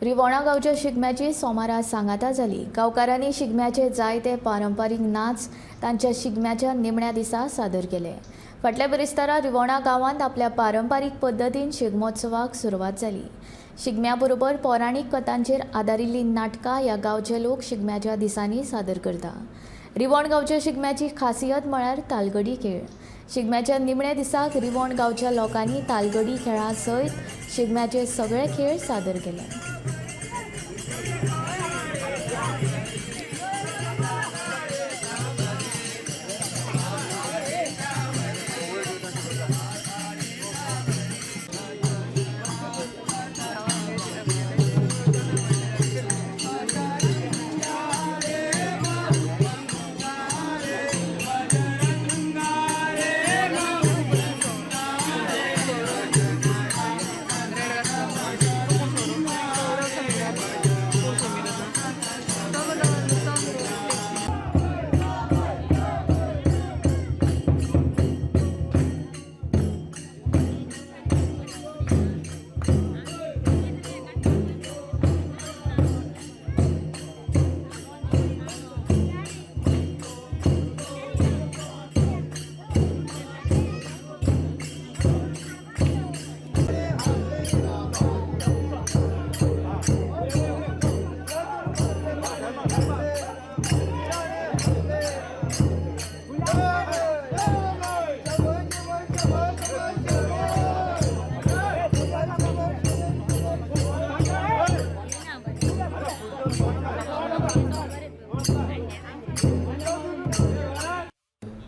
रिवोणा गांवच्या शिगम्याची सोमारा सांगाता जाली. गांवकारांनी शिगम्याचे जायते पारंपारीक नाच तांच्या शिगम्याच्या निमण्या दिसा सादर केले. फाटल्या बिरेस्तारा रिवोणा गांवांत आपल्या पारंपारीक पद्दतीन शिगमोत्सवाक सुरवात जाली. शिगम्या बरोबर पौराणीक कथांचेर आदारिल्ली नाटकां ह्या गांवचे लोक शिगम्याच्या दिसांनी सादर करता. रिवोण गांवच्या शिगम्याची खासियत म्हळ्यार तालगडी खेळ. शिगम्याच्या निमण्या दिसाक रिवोण गांवच्या लोकांनी तालगडी खेळा सयत शिगम्याचे सगळे खेळ सादर केले.